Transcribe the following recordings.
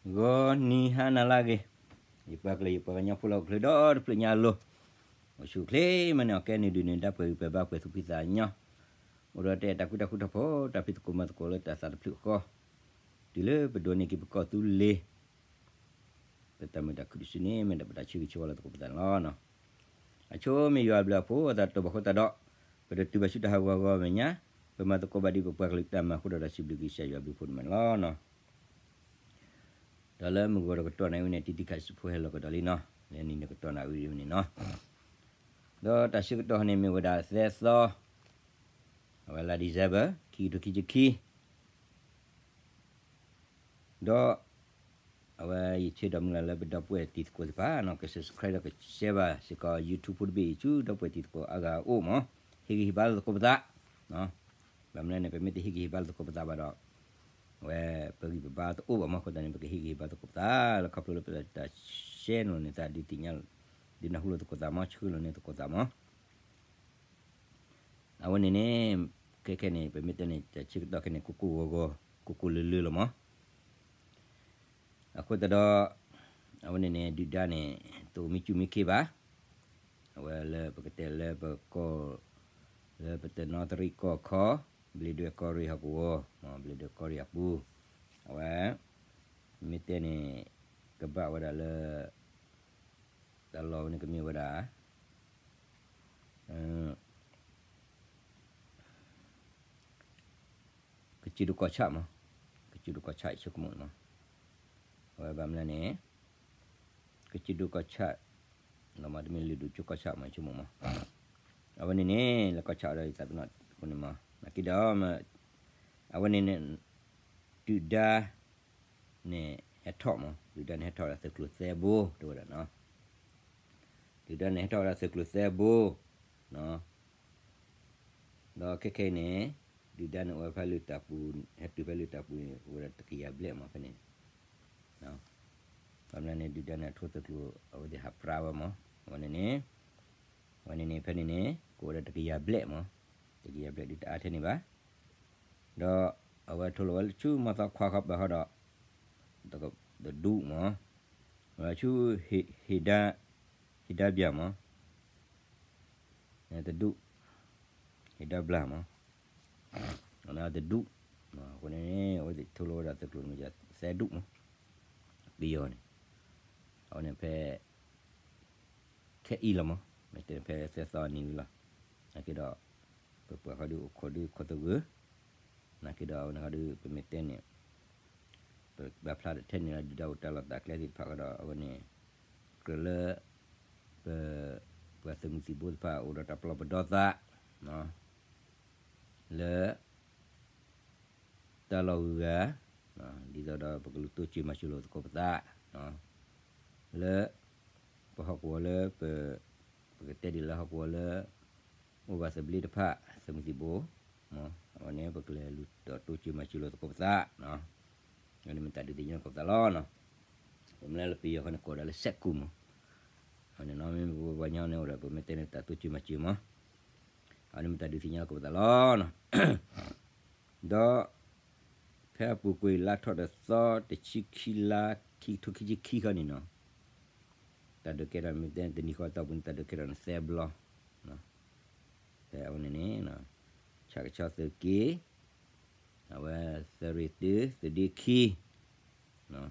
ဂီၤနံၤဟါနၤလၢအဂ့ၤ, ယပှၤကလုာ်ယပှၤကညီဖိလၢဟီၣ်ခိၣ်ချၢဒီတဖျၢၣ်ညါအလိၤ, အိၣ်ဆူၣ်အိၣ်ချ့မ့ၢ်န့ၣ် အီၣ်ကဲနုာ်ဒုးနုာ်ဒါပှဲၤဂံၢ်ပှဲၤဘါပှဲၤသူၣ်ဖှံသးညီ, အိၣ်ဒီးတၢ်အဲၣ်တၢ်ကွံတၢ်ဃူတၢ်ဖိး တၢ်ဖံးသကိးမၤသကိးလၢတၢ်သးတဖျၢၣ်ဃီ, တုၤလၢပဒိးန့ၢ်က့ၤပကီၢ်သူလ့ၤ ပတၢ်မုာ်တၢ်ခုၣ်တစုန့ၣ် မ့ၢ်ဒၣ်ပတၢ်ဆၢဂ့ၤဆၢဝါလၢသကိးပသးန့ၣ်လီၤ. အဆိမ့ၢ်ယွၤအဘျုးအဖှိၣ်အသးတဘၣ်ဃိသတးဒီး, ပတတုၤဘၣ်ဆူတၢ်ဟးဂီၤဂီၤမဲာ်ညါ, ပမၤသကိးဘၣ်ဒ်ပပှၤကလုာ်တၢ်မၤအဃိဒီးတၢ်စံးဘျုးကစၢ်ယွၤအဘျုးအဖှိၣ်န့ၣ်လီၤ. ဒီးလၢမုၢ်ဂီၤတကတီၢ်နၣ်ရံၣ်ဝဲန့ၣ် တံၤတံၤခးစံးဖိဟဲလီၤကဒီးလံနီၤ, လၢနံၤနကတီၢ်နၣ်ရံၣ်ဝဲန့ၣ်နီၤ, ဒီးတၢ်ဆၢကတီၢ်န့ၣ်မ့ၢ်ဝဲဒၣ်သၢသီ, အဝဲလါ December ခံကထိခံဆံခံ ဒီး အဝဲယဆၢဒီးမုၢ်လၢ်လၢပဒီပုၢ်ဝဲၢ်တံၤသကိးသ့ၣ်တဖၣ် က subscribe ဒီးက share ဘၣ်စ့ၢ်ကီး YouTube ဖိတဘ့ၣ်အံၤဆူဒီပုၢ်ဝဲၢ်တံၤသကိးအါဂၤအအိၣ်မး, ဟ့ၣ်ဂံၢ်ဟ့ၣ်ဘါလၢသကိးပသး, ဘၣ်မနုၤန့ၣ် ပမ့ၢ်တဟ့ၣ်ဂံၢ်ဟ့ၣ်ဘါလၢသကိးပသးဘၣ်ဒီး, အဝဲပဂံၢ်ပဘါတအိၣ်ဘၣ်မး အဃိသတးန့ၣ် ပကဟ့ၣ်ဂံၢ်ဟ့ၣ်ဘါသကိးပသး လၢခီဖျိလၢပတၢ် share န့ၣ်န့ၣ် သးဒုးသ့ၣ်ညါ, ဒုးနၢ်ဟူလိာ်သကိးသးမး ဆှၢလိာ်န့ၢ်သကိးသးမး အဝဲန့ၣ်န့ၣ်, ခဲခဲန့ၣ် ပမ့ၢ်တဲန့ၣ် တၢ်ဆၢကတီၢ်ခဲန့ၣ် ကိၢ်ကိၢ်ဂီၤဂီၤ ကိၢ်ကိၢ်လၢလၢလီၤမး, အဃိသတးဒီး, အဝဲန့ၣ်န့ၣ် ဒုၣ်ဒါန့ၣ် တအိၣ်မံကၠူၣ်မံခ့ဘၣ်, အဝဲလၢပကတဲလၢပကီၢ်, လၢပတနီသရံၣ်ကီၢ်ခီ, ဘျ့ဒွဲၣ်ကီၢ်ရ့ၣ်ဟီၣ်ကဝီၤ, ဘျ့ဒွဲၣ်ကီၢ်ရ့ၣ်အပူၤ, အဝဲ, မ့ၢ်တဲန့ၣ်, ကဘၣ်ဝဲဒၣ်လၢ တၢ်လီၢ်ဝဲန့ၣ်ကမ့ၢ်ဝဲဒၣ် ကစၢၢ်ဒိၣ်ကီၢ်ဆၣ်မး, ကစၢၢ်ဒိၣ်ကီၢ်ဆၣ်အဆိကမိၣ်မး, အဝဲဘၣ်မနုၤန့ၣ်, ကစၢၢ်ဒိၣ်ကီၢ်ဆၣ်, လီၤမးတမ့ၢ်လုၢ်ဒိၣ်ကီၢ်ဆၣ်မးဆိကမိၣ်မး, အဝဲန့ၣ်န့ၣ် လၢကီၢ်ဆၣ်ဒီးယသးပ့ၤနီၣ်အဃိန့ၣ်မး, နာ်က့ဒီး, အဝဲန့ၣ်န့ၣ်, ဒုၣ်ဒါ န့ၣ်ဟဲထီၣ်မး, ဒုၣ်ဒါန့ၣ်ဟဲထီၣ်ဝဲဒၣ်သုးကျိၤသၢဘိ တဲဝဲဒၣ်နီၤ, ဒုၣ်ဒါန့ၣ်ဟဲထီၣ်ဝဲဒၣ်သုးကျိၤသၢဘိ, ဒီးခဲခဲအံၤန့ၣ်, ဒုၣ်ဒါန့ၣ်အိၣ်ဝဲဖဲလၢတၢ်ပူၤ, ဟဲတုၤဖဲလၢတၢ်ပူၤန့ၣ် အိၣ်ဝဲဒၣ်တကယၤဘျဲၣ်မးဖဲန့ၣ်, ဘၣ်မနုၤန့ၣ် ဒုၣ်ဒါန့ၣ်အထိသုးကျိၤ အဝဲသ့ၣ်ဟးပြါဝဲမး, အဝဲန့ၣ်န့ၣ်, အဝဲန့ၣ်န့ၣ် ဖဲန့ၣ်န့ၣ် ကအိၣ်ဝဲဒၣ်တကယၤဘျဲၣ်မး, တကယၤဘျဲၣ်ဒုးတအါထဲန့ၣ်ဘၣ်, ဒီးအဝဲထိလိာ်ဝဲဆူမီၢ်သီခွါခီပၤဃီဒီး, တဒူၣ်မး, အဝဲဆူ, ဟ့ၣ်ဒါ, ဟ့ၣ်ဒါဘျၣ်မး, တဒူၣ်, ဟ့ၣ်ဒါဘျၣ်မး, တဒူၣ်, အဃိန့ၣ် အဝဲသ့ၣ်ထိလိဝဲဒၣ်သုးကျိၤန့ၣ်မ့ၢ်သၢဒူၣ်မး, ပယီၤန့ၣ်, အဝဲန့ၣ်ဖဲ ခဲအံၤလီၤမး, မ့ၢ်တဲဖဲသၢသီနံၤဝံၤလီၤ, နာ်က့ဒီး, ပပှၤဃီဒုးအိၣ်ခိးဒုးခိးသဂၢၢ်, နာ်က့ဒီးအဝဲန့ၣ်ဃီဒုး ပမ့ၢ်တဲန့ၣ်, ပဘၣ်ဖျါထီၣ်ထဲန့ၣ်လီၤ ဒုၣ်ဒါအိၣ်တၢ်လီၢ်တၢ်ကျဲသ့ၣ်တဖၣ်ဃီဒီး အဝဲန့ၣ်, ကြၢးလၢ, ပ, ပှၤသုးမုၢ်သံၣ်ဘိသ့ၣ်တဖၣ်အိၣ်ဒီးတၢ်ပလီၢ်ပဒီသး, လၢ တၢ်လီၢ်ဂုၤဂၤ, ဒ်သိးဒီးပကလူၤတိစၢၤမၤစၢၤလိာ်သကိးပသး, လၢ ပဟီၣ်ကဝီၤလၢပ, ပကတဲဒ်လၢဟီၣ်ကဝီၤလၢ အိၣ်ဘၣ်သဘျ့တဖၣ် သုးမုၢ်သံၣ်ဘိ, အဝဲန့ၣ် ပကလဲၤလူၤဒီးတိစၢၤမၤစၢၤလိာ်သကိးပသး, အဝဲန့ၣ်မ့ၢ်တၢ်ဒုးသ့ၣ်ညါသကိးပသးလီၤနီၤ, ပမ့ၢ်လၢပယီၤဃီန့ၣ် ကိးဒၣ်လၢစဲးကူမး, အဝဲန့ၣ်နီၤ မ့ၢ်ပပှၤကညီန့ၣ်အိၣ်ဒီး ပမ့ၢ်တဲန့ၣ်တၢ်တိစၢၤမၤစၢၤမး, အဝဲန့ၣ်မ့ၢ်တၢ်ဒုးသ့ၣ်ညါသကိးပသးလီၤနီၤ. ဒီး ဖဲအပူၤကွံာ်လါထီၣ်တသီ တဆံခံလါ ခံကထိခံဆံခံခီန့ၣ်နီၤ, တၢ်ဒုးကဲထီၣ်မ့ၢ်တဲတနံၤဃီအတီၢ်ပူၤန့ၣ် တၢ်ဒုးကဲထီၣ်န့ၣ်သၢဘျီ, ဖဲအဝဲန့ၣ်န့ၣ်, ဆၣ်ကဆီသုးက့, အဝဲသုးရ့ၣ်တု သုးဒ့ခံ ဒီး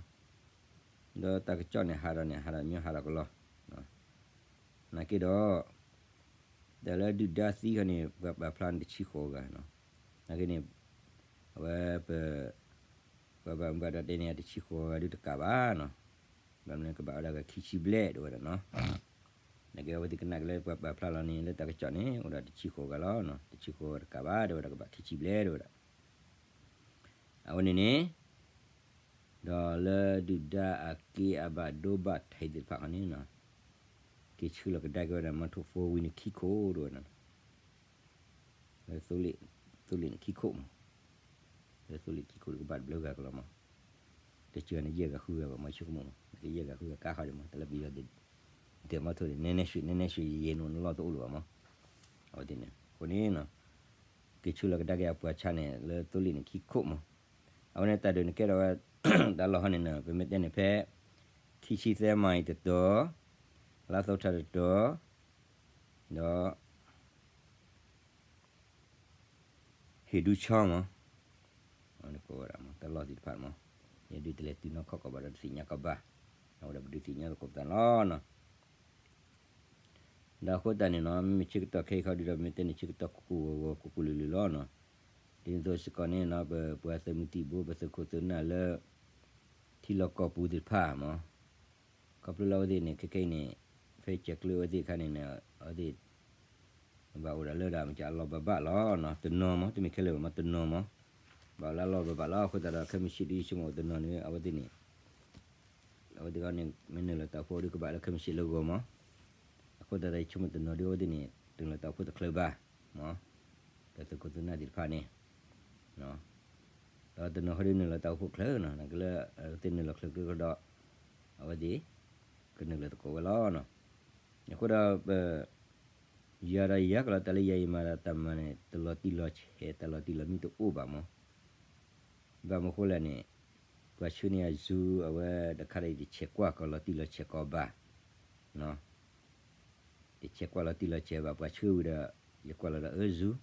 တၢ်ကစီၣ်န့ၣ်ဟးဒီးန့ၣ် ဟးဒီးမ့ၢ်ဟးဒီးကလီ, နာ်က့ဒီး, တၢ်လၢဒုၣ်ဒါသံခီန့ၣ် ပှၤပာ်ဖျါန့ၣ်တဆံဃိးဂၤနီၤ, နာ်က့န့ၣ်, အဝဲပ, ပှၤဘၣ်မူဘၣ်ဒါတဲန့ၣ် တဆံဃိးဂၤဒုးတကးဘၣ်နီၤ, ဘၣ်မနုၤကဘၣ်ဝဲဒၣ်ဂၤခံဆံဘျဲၣ်ဒိၣ်ဝဲဒၣ်နီၤ, နာ်က့အဝဲသ့ၣ်ကနၣ်က့ၤလၢပှၤပာ်ဖျါလီၤန့ၣ် လၢတၢ်ကစီၣ်န့ၣ် အိၣ်ဒီးတဆံဃိးဂၤလီၤ, တဆံဃိးဂၤတကးဘၣ်ဒိၣ်ဝဲဒၣ် ကဘၣ်ခံဆံဘျဲၣ်ဒိၣ်ဝဲဒၣ် အဝဲန့ၣ်န့ၣ်, ဒီးလၢဒုၣ်ဒါအက့အဘၣ်ဒိဘၣ်ထံးသ့ၣ်တဖၣ်ခီန့ၣ်, က့ၤဆှၢလီၤကဒါက့ၤဝဲဒၣ် မီထိၣ်ဖိဝံၤန့ၣ်ခံခိၣ်ဒိၣ်ဝဲဒၣ်, လၢ, သိလ့ၣ်န့ၣ်ခံခိၣ်မး, လၢသိလ့ၣ်ခံခိၣ်ဒုးကဘၣ်တဘျုးဂၤကလီၤမး, တစှၤန့ၣ်ယဲၢ်ဂၤဃုဂၤဘၣ်မး ဆိကမိၣ်မး ကယဲၢ်ဂၤဃုဂၤကါဃီဒံးမး တၢ်လၢပယီၤ, ဒဲးမီထိၣ်န့ၣ် နဲနဲဆွံး နဲနဲဆွံး ယယဲၢ်နအိၣ်နလီၢ်တအိၣ်လၢၤဘၣ်မး, အဝဲသ့ၣ်န့ၣ် အဃိန့ၣ် က့ၤဆှၢလီၤကဒါက့ၤအပှၤဆါန့ၣ် လၢသိလ့ၣ်န့ၣ်ခံခိၣ်မး, အဝဲန့ၣ်တၢ်ဒုးန့ၣ်ကဲထီၣ်ဝဲ တၢ်လီၢ်ဟီန့ၣ် ပမ့ၢ်တဲန့ၣ်ဖဲ ခံဆံသၢမံၤတတီၤ, လါသိထၣ်တတီၤ, ဒီး ဟ့ၣ်ဒူဆီမး, ကိးဝဲဒၣ်မး တၢ်လီၢ်သ့ၣ်တဖၣ်မး, ယဒုးတလဲၤတုၤနီၢ်ခီၣ်ကီးဘၣ်ဒီးတသ့ၣ်ညါကီးဘၣ်, အဝဲဒၣ်ပဒုးသ့ၣ်ညါသကိးပသးလီၤနီၤ. ဒီးအဃိသတးန့ၣ်နီၤ မ့မ့ၢ်ဆၢကတီၢ်ခဲအံၤခီဒုဒီး ပမ့ၢ်တဲန့ၣ် ဆၢကတီၢ်ကိၢ်ကိၢ်ဂီၤဂီၤ ကိၢ်ကိၢ်လုာ်လုာ်လီၤနီၤ. ဒ်သိးစ့ၢ်ကီးန့ၣ်နီၤ ပပှၤသုးမုၢ်သံၣ်ဘိ ပသုးခိၣ်သုးနၢ်လၢ ထံလီၢ်ကီၢ်ပူၤသ့ၣ်တဖၣ်မး, ခီဖျိလၢအဝဲသ့ၣ်န့ၣ် ခဲခဲအံၤန့ၣ် ဖဲကဲၤကျၢအဝဲသ့ၣ်အခါန့ၣ် အဝဲသ့ၣ် ဘၣ်အိၣ်ဒၣ်လၢဒၣ်မ့ၢ်ကလီၢ်ဘၣ်ဘၣ်လီၤနီၤ, တနီၤမး တမ့ၢ်ခဲလၢာ်ဘၣ်မး တနီၤမး, ဘၣ်အိၣ်လၢလီၢ်ဘၣ်ဘၣ်လီၤ. အဃိသတးဒီး ခဲမုၢ်ဆ့ၣ်ဒ်ယဆိကမိၣ်တနီၤန့ၣ် အဝဲသ့ၣ်န့ၣ် အဝဲသ့ၣ်ခီန့ၣ် မ့ၢ်နုာ်လီၤတၢ်အိၣ်ဖှိၣ်ဒ်ကဘၣ်လၢခဲမုၢ်ဆ့ၣ်လၢဂီၤမး, အဃိသတးဒီး ယဆိကမိၣ်တနီၤဒ်အဝဲသ့ၣ်န့ၣ် တနုာ်လီၤတၢ်အိၣ်ဖှိၣ်တချုးဘၣ်မး, ဒီးသုးခိၣ်သုးနၢ်သ့ၣ်တဖၣ်န့ၣ် ဒီးတနီၤဃီဒ်နုာ်လီၤတၢ်အိၣ်ဖှိၣ်ချုးနီၤ, နကလၢ အဝဲသ့ၣ်နုာ်လီၤချုးကဒီး အဝဲသ့ၣ် ကနုာ်လီၤသကိးဝဲလီၤနီၤ. အဃိဒီးပ ယၤဒီးယၤကလီၤတၢ်လၢယၤအံၤမၤဒီးတၢ်မၤန့ၣ် တလီၤတံၢ်လီၤဆဲး တၢ်လီၤတံၢ်လီၤမံတအိၣ်ဘၣ်မး, ဘၣ်မနုၤဃိလဲၣ်န့ၣ် ပှၤဆှၢန့ၢ်အ Zoom အဝဲတခါဒီး ယတဆဲးကွၢ်ကီးလီၤတံၢ်လီၤဆဲးကီးဘၣ် ယဆဲးကွၢ်လီၤတံၢ်လီၤဆဲးဘၣ် ပှၤဆှၢဝံၤဒီး ယကွၢ်လီၤဒီးအၢ Zoom,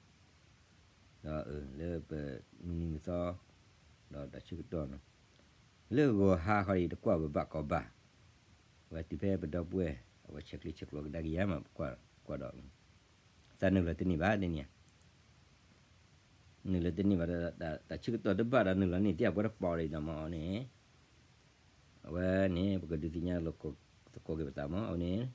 ဒီးလၢပမုၢ်နံၤမုၢ်သီ ဒီးတၢ်ဆၢကတီၢ်နီၤ, လၢဂီၤဟါဃီဒီး ယတကွၢ်ဘၣ်ဘၣ်ကီးဘၣ်, ဝဲတုၤဖဲပဒီပုၢ်ဝဲၢ် အဝဲဆဲးကျၢဆဲးကျိးကဒါက့ၤယၤမး ပကွၢ်ကွၢ်ဒီး သးနုာ်လီၤတန့ၢ်ဘၣ်တနံၤဧါ နုာ်လီၤတန့ၢ်ဘၣ်ဒီး တၢ်ဆၢကတီၢ်တဘၣ်ဒီးနုာ်လီၤန့ၢ်သ့ၣ်အပှဲၤတပီၤဒီးနီၤမးန့ၣ်, အဝဲန့ၣ် ပကဒုးသ့ၣ်ညါလိာ်သကိးက့ၤပသးမး အဝဲန့ၣ်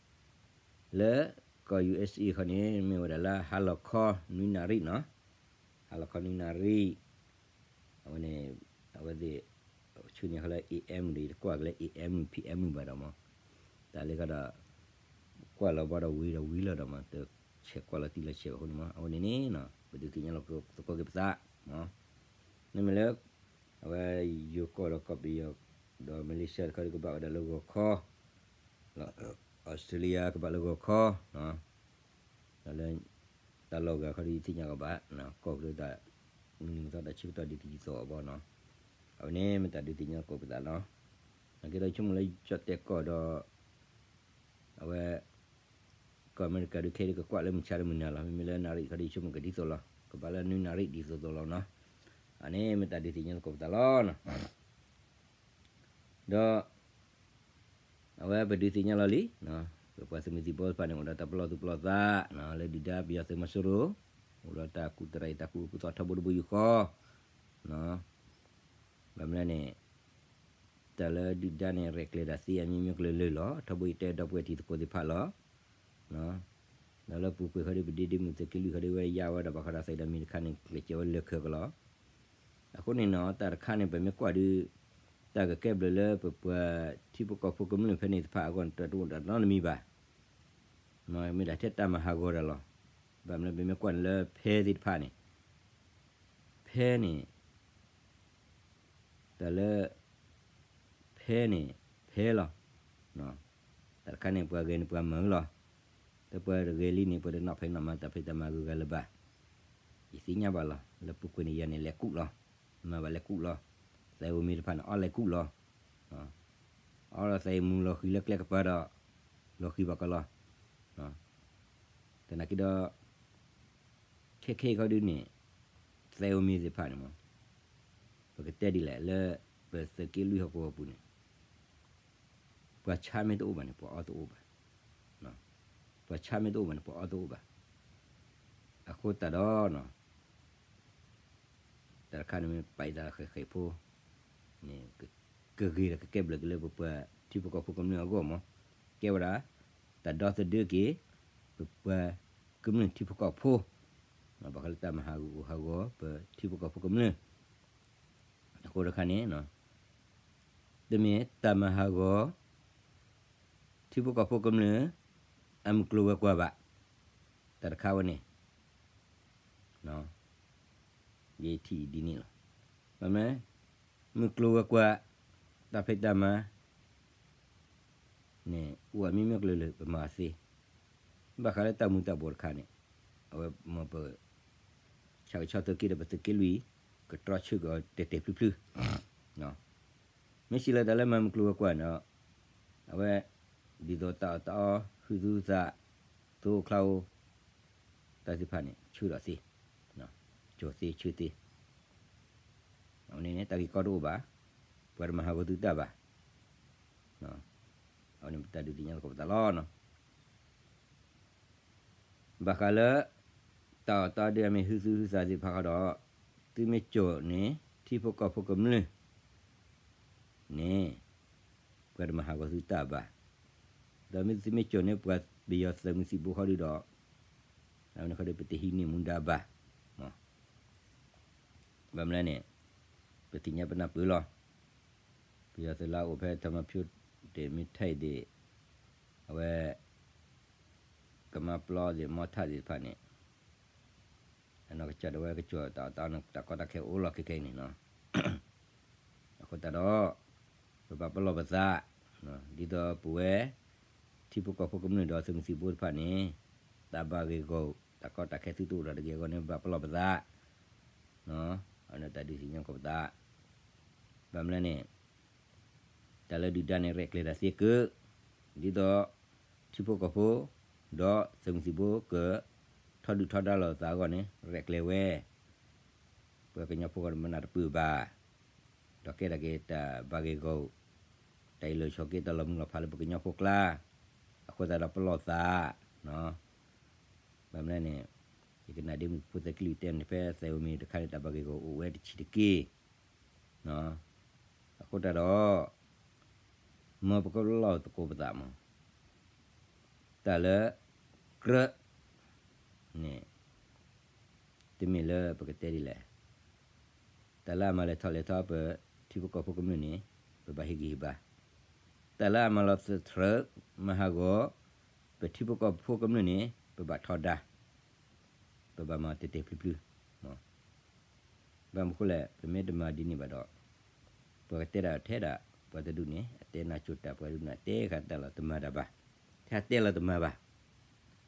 လၢကီၢ် ယူၢ်အ့ၣ်စ့ၣ် ခီန့ၣ် မ့ၢ်ဝဲဒၣ်လၢဟါလီၤခီနွံနၣ်ရံၣ်နီၤ, ဟါလီၤခီနွံနၣ်ရံၣ်, အဝဲန့ၣ် အဝဲသ့ၣ် ဆှၢန့ၢ်ဃီလၢ AM ဒီး ယတကွၢ်က့ၤလၢ AM PM ဘၣ်ဒီးမး, တၢ်လၢဃီဒီး ကွၢ်လီၤဘၣ်ဒီးဝံၤဒီးဝံၤလီၤဒီးမး တဆဲးကွၢ်လီၤတံၢ်လီၤဆဲးဘၣ်အဃိန့ၣ်မး အဝဲန့ၣ်န့ၣ် ပဒုးသ့ၣ်ညါလိာ်သကိးက့ၤပသးမး, မ့မ့ၢ်လၢ အဝဲယိၤကီၢ်ဒီးကီၢ်ပယီၤ ဒီး Malaysia တခီဒီးကဘၣ်ဝဲဒၣ်လၢဂီၤခီ, လၢ Australia ကဘၣ်လၢဂီၤခီ, ဒီးလၢ တၢ်လီၢ်ဂၤခီဒီးယသ့ၣ်ညါကီးဘၣ်, ကီၢ်ချၢတၢ် မုၢ်နံၤမုၢ်သီတၢ်ဆၢကတီၢ်ဒ်တဒ်သိးအဘီနီၤ, အဝဲန့ၣ်မ့ၢ်တၢ်ဒုးသ့ၣ်ညါသကိးပသးလီၤ. နာ်က့ဒီးဆိကမိၣ်လၢကၠီၣ်တဲၣ်ကီၢ်ဒီး အဝဲ ကီၢ်အမဲရကၤဒုးခဲအံၤကကွၢ်လၢမုၢ်ဆါဒီးမုၢ်နၤလီၤ. မ့မ့ၢ်လၢနၣ်ရံၣ်ခီဒီးယဆိကမိၣ်ကဒ်သိးလီၤ. ကဘၣ်လၢနွံနၣ်ရံၣ်ဒ်သိးသိးလီၤနီၤ. အန့ၣ်မ့ၢ်တၢ်ဒုးသ့ၣ်ညါသကိးပသးလီၤနီၤ. ဒီး အဝဲပဒုးသ့ၣ်ညါလီၤလံ, ပပှၤသုးမုၢ်သံၣ်ဘိတဖၣ်န့ၣ် အိၣ်ဒီးတၢ်ပလီၢ်သူၣ်ပလီၢ်သး လၢဒုၣ်ဒါပယီၤသုးမီၤစိရိၤ, အိၣ်ဒီးတၢ်ကူၣ်တရံးတၢ်ကူၣ်အၢကူၣ်သီထီဘိတဘိယူၢ်ဃီ ဘၣ်မနုၤန့ၣ် တၢ်လၢဒုၣ်ဒါန့ၣ် ရဲၣ်ကျဲၤတၢ်သ့အမျိုးမျိုးကလုာ်ကလုာ်လီၤ. ထီဘိယတဲဒီပုၢ်ဝဲၢ်တံၤသကိးသ့ၣ်တဖၣ်လီၤ. ဒီးလၢပူၤကွံာ်ဃီဒီး ပဒ့ဒ့မုၢ်သုးက့လွံၢ်ဃီဒီး ဝဲယါဝဲဒီးဘၣ်ဃးဒီးသးဒီးမ့ၢ်တခါန့ၣ် ကျဲးစၢးဝဲလၢာ်ခၢၣ်ကလီၤ. အဃိန့ၣ်နီၤ တၢ်တခါန့ၣ် ပမ့ၢ်ကွၢ်ဒုး တၢ်ကကဲဘျုးလၢပပှၤထံဖိကီၢ်ဖိကမျၢၢ်ဖဲန့ၣ်တဖၣ်အဂီၢ်န့ၣ် တအိၣ်ဒီးနီတမံၤဘၣ်. မ့ၢ်ဒၣ်ထဲတၢ်မၤဟးဂီၤတၢ်လီၤ. ဘၣ်မနုၤပမ့ၢ်ကွၢ်န့ၣ်လၢဖဲသ့ၣ်တဖၣ်န့ၣ် ဖဲန့ၣ် တၢ်လၢ ဖဲန့ၣ် ဖဲလီၤ. တၢ်တခါန့ၣ် ပှၤဂဲၤန့ၣ်ပှၤမၤလီၤ. တၢ်ပှၤတဂဲၤလံန့ၣ် ပှၤတနီၣ်ဖံးနီၣ်မၤတၢ်ဖံးတၢ်မၤဂုၤဂၤလၢၤဘၣ်. ယသ့ၣ်ညါဘၣ်လီၤ. လၢပူၤကွံာ်န့ၣ် ယၤန့ၣ်လဲၤကူၣ်လီၤ. မၤဘၣ်လဲၤကူၣ်လီၤ. သးအိၣ်မ့ၢ်တဖၣ်န့ၣ် အီၣ်လဲၤကူၣ်လီၤ. အီၣ်ဒီးသးအံၤမူလီၤဃံၤလၢကျဲကပၤဒီး လီၤဃံၤဘၣ်ကလီၤ. သနာ်က့ဒီး ခဲခဲအံၤခီဒုန့ၣ် သဲအိၣ်မ့ၢ်သ့ၣ်တဖၣ်န့ၣ်မး ပကတဲဒ်လဲၣ်လၢ ပသုးက့လွံၢ်ဟီၣ်ကဝီၤပူၤန့ၣ် ပှၤဆါမ့ၢ်တအိၣ်ဘၣ်န့ၣ် ပှၤအီၣ်တအိၣ်ဘၣ်. ပှၤဆါမ့ၢ်တအိၣ်ဘၣ်န့ၣ် ပှၤအီၣ်တအိၣ်ဘၣ်. အဃိသတးဒီး တၢ်တခါန့ၣ်မ့ၢ်ပာ်ယသးဃဲးဃဲးဖိန့ၣ် ကဂ့ၤဒီးကကဲဘျုးက့ၤလၢပပှၤထံဖိကီၢ်ဖိကမျၢၢ်အဂီၢ်မး. ကဲဝဲဒၣ် တၢ်ဒီသဒၢက့ၤ ပပှၤကမျၢၢ်ထံဖိကီၢ်ဖိ ဘၣ်ဃးလၢတၢ်မၤဟးဂူာ်ဟးဂီၤ ပထံဖိကီၢ်ဖိကမျၢၢ် အဃိတခါန့ၣ် တမ့ၢ်တၢ်မၤဟးဂီၤ ထံဖိကီၢ်ဖိကမျၢၢ် အမုၢ်ကျိၤဝဲၤကွာ်ဘၣ်. တၢ်တခါဝဲန့ၣ် ယထံၣ်ဒ်န့ၣ်လီၤ. မ့ၢ် မုၢ်ကျိၤဝဲၤကွာ် တၢ်ဖံးတၢ်မၤ န့ၣ် အိၣ်အမံၤမံၤကလုာ်လၢပမၤသ့, ဘၣ်ဃးလၢတၢ်မူၤတၢ်ဘှီးတခါန့ၣ် အဝဲမ့ၢ်ပ ဆၣ်ကဆီသုးက့ဒီးပသုးက့လွံၢ် ကတြီဆၢက့ၤအီၤတဲာ်တဲာ်ဖျုးဖျုး, မ့ၢ်စံးလၢတၢ်လၢမၤမုၢ်ကျိၤဝဲၤကွာ်န့ၣ်ဒီး အဝဲ ဒ်သိးတၢ်အီၣ်တၢ်အီ ဟုသူၣ်ဟုသး သိအိၣ်ချါအိၣ် တၢ်သ့ၣ်တဖၣ်န့ၣ် ဆၢဒီးသ့, ကၠီၤသ့ဆၢသ့, အဝဲန့ၣ် တၢ်ဂ့ၢ်ကီတအိၣ်ဘၣ်, ပှၤတမၤဟးဂီၤသုတၢ်ဘၣ်. အဝဲန့ၣ်ပတၢ်ဒုးသ့ၣ်ညါသကိးပသးလီၤ. ဘၣ်ဃးလၢ တၢ်အီၣ်တၢ်အီဒ်အမ့ၢ်ဟုသူၣ်ဟုသးသ့ၣ်တဖၣ်ဃီဒီး သုမ့ၢ်ကၠီၤန့ၣ် ထံဖိကီၢ်ဖိကမျၢၢ်န့ၣ် ပှၤတမၤဟးဂီၤသုတၢ်ဘၣ်. ဒီးမ့ၢ်သုမ့ၢ်ကၠီၤန့ၣ်ပှၤပယီၤသုးမုၢ်သံၣ်ဘိဃီဒုဒီး အဝဲန့ၣ်ဃီဒီးပတဟံးန့ၢ်မူဒါဘၣ်. ဘၣ်မနုၤလဲၣ်န့ၣ် ပသ့ၣ်ညါပနၢ်ပၢၢ်လီၤ. ပယီၤသုးလၢအအိၣ်ဖဲထၢမၤဖၠိ ဒ့ၣ်မ့ၢ်ထဲအံၤဒ့ၣ် အဝဲ ကမါပျီသ့ၣ် မီထၣ်သ့ၣ်တဖၣ်န့ၣ် အနီၢ်ကစၢ်ဒၣ်ဝဲကစၢ်တၢ်အီၣ်တၢ်အီန့ၣ် တၢ်ကီတၢ်ခဲအိၣ်လီၤခဲခဲအံၤန့ၣ်လီၤ. အဃိသတးဒီး ပဘၣ်ပလီၢ်ပသး ဒ်သိးပဝဲ ထံဖိကီၢ်ဖိကမျၢၢ်ဒီးသုးမုၢ်သံၣ်ဘိတဖၣ်န့ၣ် တၢ်ဘၣ်ဂ့ၢ်ဂီၢ် တၢ်ကီတၢ်ခဲသုတအိၣ်ဒီးတဂ့ၤအဂီၢ်န့ၣ် ပဘၣ်ပလီၢ်ပသး အဝဲန့ၣ်တၢ်ဒုးသ့ၣ်ညါသကိးပသး. ဘၣ်မနုၤလဲၣ်န့ၣ် တၢ်လၢဒုၣ်ဒါန့ၣ် ရဲၣ်ကျဲၤတၢ်သ့ကၢး ဒ်သိး ထံဖိကီၢ်ဖိ ဒီးသုးမုၢ်သံၣ်ဘိက ထီဒုၣ်ထီဒါလိာ်သးအဂီၢ်န့ၣ် ရဲၣ်ကျဲၤဝဲ ပှၤကညီဖိကီၢ်တမနုၤတပၢၢ်ဘၣ်, ဒီးကဲထီၣ်က့ၤတၢ်ဘၣ်ဂ့ၢ်ဂီၢ်, တၢ်အ့ၣ်လိာ်ဆိးက့တၢ်လီၤမုၢ်လီၤဖးလၢပကညီဖိကျါ, အဃိသတးဒီးပလီၢ်သး, ဘၣ်မနုၤလဲၣ်န့ၣ် ယကနၣ်ဒ့မုၣ်ဖိသၢကလံၤတဲန့ၣ် ဖဲသဲးအိၣ်မ့ၢ်တခါန့ၣ် တၢ်ဘၣ်ဂ့ၢ်ဂီၢ်အိၣ်ဝဲတဆံးတက့ၢ်. အဃိသတးဒီး မ်ပကလီၢ်သကိးပသးမး, တၢ်လၢ ကြၢး န့ၣ် တမ့ၢ်လၢပကတဲဒ်လဲၣ်, တၢ်လၢအမၤလဲၤထီၣ်လဲၤထီပထံဖိကီၢ်ဖိကမျၢၢ်န့ၣ် ပဘၣ်ဟ့ၣ်ဂံၢ်ဟ့ၣ်ဘါ, တၢ်လၢအမၤလီၤသထြၢး မၤဟးဂီၤ ပထံဖိကီၢ်ဖိကမျၢၢ်န့ၣ် ပဘၣ်ထီဒါ ပဘၣ်မၤတဲာ်တဲာ်ဖျုးဖျုး, ဘၣ်မနုၤဃိလဲၣ် ပမ့ၢ်တမၤဒ်န့ၣ်ဘၣ်ဒီး ပှၤကတဲဒၣ်ထဲဒၣ် ပှၤတဒူၣ်န့ၣ် အတဲနၢ်ကၠိတၢ် ပှၤတဒူၣ်န့ၣ် အတဲဃာ်တၢ်လီၤတမၤတၢ်ဘၣ်, ထဲအတဲလီၤတမၤဘၣ်,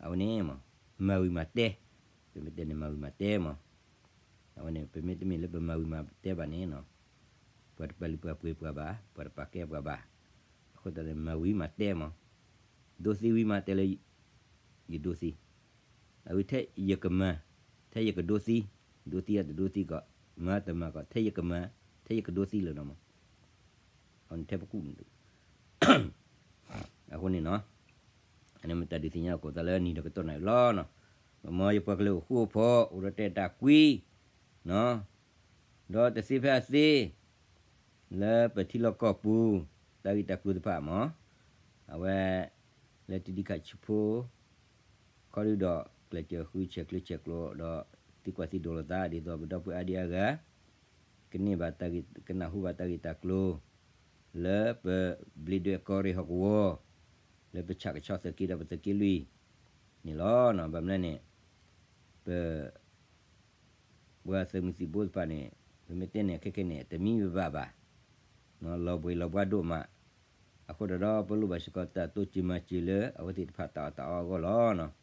အဝဲန့ၣ်မး မၤဝံၤမၤတဲ, ပမ့ၢ်တဲန့ၣ် မၤဝံၤမၤတဲမး, အဝဲန့ၣ် ပမ့ၢ်တမ့ၢ်လၢပမၤဝံၤမၤတဲဘၣ်န့ၣ် ပှၤတပာ်လုၢ်ပှၤပှ့ၤပှၤဘၣ်, ပှၤတပာ်ကဲပှၤဘၣ်, အဃိသတးန့ၣ် မၤဝံၤမၤတဲမး, ဒိသံဝံၤမးတဲလၢ ယဒိသံ, အဝဲထဲယကမၤ, ထဲယကဒိသံ, ဒိသံအတဒိသံကီး, မၤတမၤကီး, ထဲယကမၤ, ထဲယကဒိသံလၢၤနီၤမး, အဝဲန့ၣ်ထဲပကူၣ်န့ၣ် အဃိန့ၣ်နီၤ, အန့ၣ်မ့ၢ်တၢ်ဒုးသ့ၣ်ညါသကိးသးလၢနံၤဒီးကတီၢ်နၢ်အံၤလီၤနီၤ, မ်ယပှၤကလုာ်အိၣ်ဃူအိၣ်ဖိး အိၣ်ဒီးတဲတၢ်ကွံနီၤ, ဒီးတသ့ဖဲအသ့ လၢပထံလီၢ်ကီၢ်ပူၤ တၢ်ဂ့ၢ်တၢ်ကျိၤသ့ၣ်တဖၣ်မး, အဝဲ လၢတံဒံခးဆူဖိ ခီဒုဒီး ကျဲးစၢးဃုဆဲးကျၢဆဲးကျိးဒီး သံကွၢ်သံဒိးလိာ်သး ဒ်သိးပဒီပုၢ်ဝဲၢ်အါဒံအါဂၤ ကန့ၢ်ဘၣ်တၢ်ဂ့ၢ် ကနၢ်ဟူဘၣ်တၢ်ဂ့ၢ်တၢ်ကျိၤ လၢပဘျံးဒွဲၣ်ကီၢ်ရ့ၣ်ဟီၣ်ကဝီၤ လၢပဆၣ်ကဆီသုးက့ဒီးပသုးက့လွံၢ်န့ၣ်လီၤ. ဘၣ်မနုၤလဲၣ်န့ၣ် ပ ပှၤသုးမုၢ်သံၣ်ဘိသ့ၣ်တဖၣ်န့ၣ် ပမ့ၢ်တဲန့ၣ် ခဲခဲန့ၣ် တမံဘၣ်ဘၣ်ဘၣ်, လီၤဘှံးလီၤဘှါဒိၣ်မး, အဃိသတးဒီး ပလိၣ်ဘၣ်စ့ၢ်ကီးတၢ်တိစၢၤမၤစၢၤလၢအဝဲသ့ၣ်တဖၣ်တၢ်အီၣ်တၢ်အီအဂီၢ်လီၤ.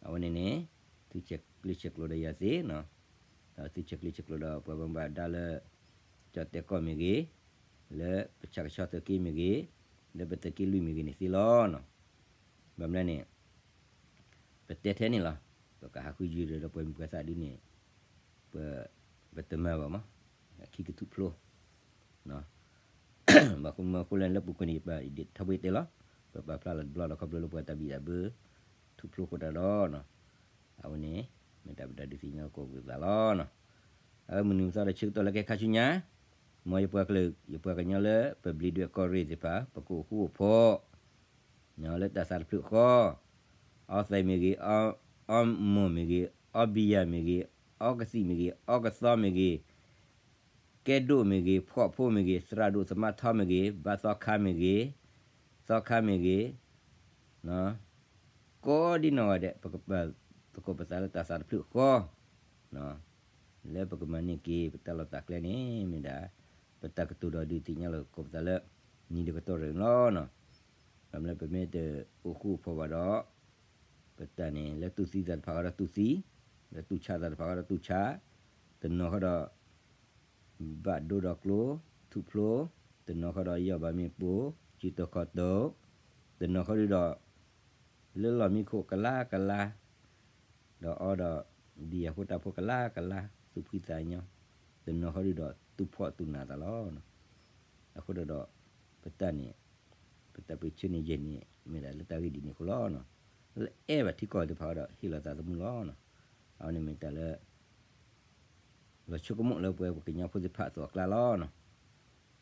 အဝဲန့ၣ်န့ၣ် သုဆဲးကျၢဆဲးကျိးဒီးယၤသ့, ဒီးသုဆဲးကျၢဆဲးကျိးဒီးပှၤဘၣ်မူဘၣ်ဒါလၢ ကၠီၣ်တဲၣ်ကီၢ်မ့ၢ်ဂ့ၤ, လၢပဆၣ်ကဆီသုးက့မ့ၢ်ဂ့ၤ, လၢပသုးက့လွံၢ်မ့ၢ်ဂ့ၤန့ၣ်သ့လီၤ. ဘၣ်မနုၤလဲၣ်န့ၣ် ပတဲထဲန့ၣ်လီၤ. ပကဟးဃုယုာ်ဒီးပှၤမုၢ်ပှၤသးဒ်န့ၣ် ပတမၤဘၣ်မး, အခံကထူၣ်ဖျိ, ဘၣ်မနုၤဃိလဲၣ် လၢပူၤကွံာ်န့ၣ် ပဒ့ၣ်ထီဘိတဲလီၤ, ပပာ်ဖျါလီၤတဘျီဒီးခီဖျိလၢပှၤတၢ်ဘံၣ်တၢ်ဘၢ ထူၣ်ဖျိဃိတၢ်ဒီး အဝဲန့ၣ် မ့ၢ်တၢ်ပတၢ်ဒုးသ့ၣ်ညါသကိးပသးလီၤ. အဝဲမုၢ်နံၤမုၢ်သီဒီးဆၢကတီၢ်လၢကဲခါဆူညါ, မ်ယပှၤကလုာ် ယပှၤကညီလၢပဘျံးဒွဲၣ်ကီၢ်ရ့ၣ်သ့ၣ်တဖၣ် ပကအိၣ်ဃူအိၣ်ဖိး လၢတၢ်သးတဖျၢၣ်ဃီ, အီသံးမ့ၢ်ဂ့ၤ, အီမိၢ်မ့ၢ်ဂ့ၤ, အီဘံယၤမ့ၢ်ဂ့ၤ, အီကသံၣ်မ့ၢ်ဂ့ၤ, အီကသံၣ်မ့ၢ်ဂ့ၤ, ကဲဒိၣ်မ့ၢ်ဂ့ၤ, ဖှီၣ်ဖိမ့ၢ်ဂ့ၤ, သရၣ်ဒိၣ်သမါထီမ့ၢ်ဂ့ၤ, ဘါသီခါမ့ၢ်ဂ့ၤ, သီခါမ့ၢ်ဂ့ၤ, ကိးဒံနီၢ်ဂၤဒဲး ပကပာ်သကိးပသးလၢတၢ်သးတဖျၢၣ်ဃီ လၢပကမၤန့ၢ်က့ၤ ပတၢ်လီၢ်တၢ်ကျဲန့ၣ် မ့ၢ်ဒၣ် ပတၢ်ကတိၤဒီးဒုးသ့ၣ်ညါလိာ်သကိးပသးလၢ နံၤဒီးကတီၢ်ရ့ၣ်န့ၣ်လီၤ. ဘၣ်မနုၤလၢပမ့ၢ်တအိၣ်ဃူအိၣ်ဖိးဘၣ်ဒီး ပတၢ်န့ၣ် လၢတူၢ်သံသးတဖၣ်ဃီဒီးတူၢ်သံ, လၢတူၢ်ဆါသးတဖၣ်ဃီဒီးတူၢ်ဆါ, တနီၤဃီဒီး ဘၣ်ဒိဒီးကျိ, ထူၣ်ဖျိ, တနီၤဃီဒီးယီၢ်ဘၣ်မ့ၣ်ပိၢ်, စုတီၤခီၣ်တီၤ, တနီၤဃီဒုဒီး လၢလီၢ်မံခိၣ်ကလါကလါ, ဒီးအီဒီး ဒံၣ်ယၤဖိတၢ်ဖိကလါကလါ, သူၣ်ဖှံသးညီ, တနီၤဃီဒုဒီး သူၣ်ဖှီၣ်သူၣ်နးသးလီၤ. အဃိဒီး ပတၢ်န့ၣ် ပတၢ်ပၢဆှၢန့ၣ်ယဲၢ်န့ၣ် မ့ၢ်ဒၣ်လၢတၢ်ဂ့ၢ်ဒ်န့ၣ်အဃိလီၤ. လၢအဲၣ်ဘၣ်ထံကီၢ်သ့ၣ်တဖၣ်ဒီး ဟ့ၣ်လီၤသးသမူလီၤ. အဝဲန့ၣ်မ့ၢ်တၢ်လၢ လီၤဆိကမိၣ်လၢပဝဲပကညီဖိသ့ၣ်တဖၣ်အသိးအကျါလီၤ.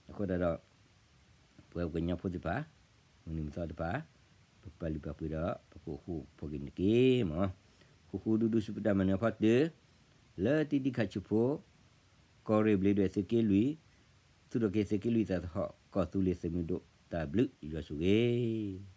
အဃိသတးဒီး ပဝဲပကညီဖိသ့ၣ်တဖၣ် မုၢ်နံၤမုၢ်သီသ့ၣ်တဖၣ် ပပာ်လုၢ်ပာ်ပှ့ၤဒီး ပကအိၣ်ဃူအိၣ်ဖိးက့ၤန့ၣ်တက့ၢ်မး. ဃူဃူဒူဒူဆူပတၢ်မၤနၢၤအခီတၢၢ် လၢတံဒံခးဆူၣ်ဖိ ကီၢ်ရ့ၣ်ဘျ့းဒွဲၣ်သုးက့လွံၢ် သူၣ်ထီၣ်က့ၤသုးက့လွံၢ်သးသဟီၣ် ကီၢ်သူလ့ၤသုးမုၢ်ဒိၣ် တၢ်ဘျုးယွၤဆိၣ်ဂ့ၤ